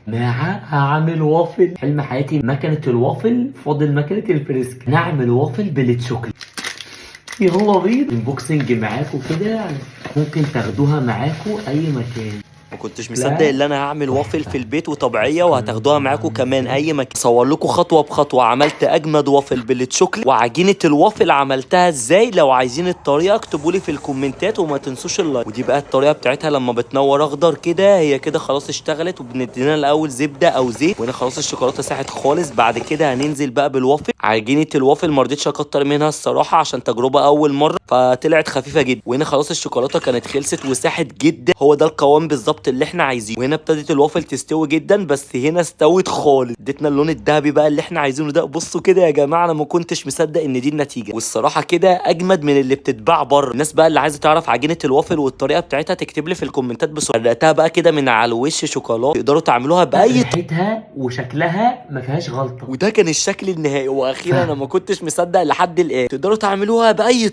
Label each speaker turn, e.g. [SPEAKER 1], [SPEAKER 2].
[SPEAKER 1] مع هعمل وافل. حلم حياتي مكنة الوافل، فاضل مكنة الفريسكا. نعمل وافل بالتشوكلت. يلا بينا unboxing معاكم كده، ممكن تاخدوها معاكم اي مكان.
[SPEAKER 2] ما كنتش مصدق ان انا هعمل وافل في البيت وطبيعيه، وهتاخدوها معاكم كمان اي مكان. صور لكم خطوة بخطوة عملت اجمد وافل بالتشوكلت، وعجينه الوافل عملتها ازاي. لو عايزين الطريقة اكتبوا لي في الكومنتات وما تنسوش ال like. ودي بقى الطريقة بتاعتها، لما بتنور اخضر كده هي كده خلاص اشتغلت. وبندينا الاول زبدة او زيت، وهنا خلاص الشوكولاتة ساحت خالص. بعد كده هننزل بقى بالوافل. عجينه الوافل ما رضيتش اكتر منها الصراحة عشان تجربه اول مرة، فطلعت خفيفة جدا. وهنا خلاص الشوكولاتة كانت خلصت وساحت جدا، هو ده القوام بالظبط اللي احنا عايزينه. وهنا ابتدت الوافل تستوي جدا، بس هنا استوت خالص، اديتنا اللون الذهبي بقى اللي احنا عايزينه ده. بصوا كده يا جماعة، انا ما كنتش مصدق ان دي النتيجة، والصراحة كده اجمد من اللي بتتباع بره. الناس بقى اللي عايزه تعرف عجينه الوافل والطريقة بتاعتها تكتب لي في الكومنتات بسرعة. غرقتها بقى كده من على الوش شوكولاتة، تقدروا تعملوها باي
[SPEAKER 1] ريحتها وشكلها ما فيهاش غلطه.
[SPEAKER 2] وده كان الشكل النهائي. واخيرا انا ما كنتش مصدق لحد الان. تقدروا تعملوها باي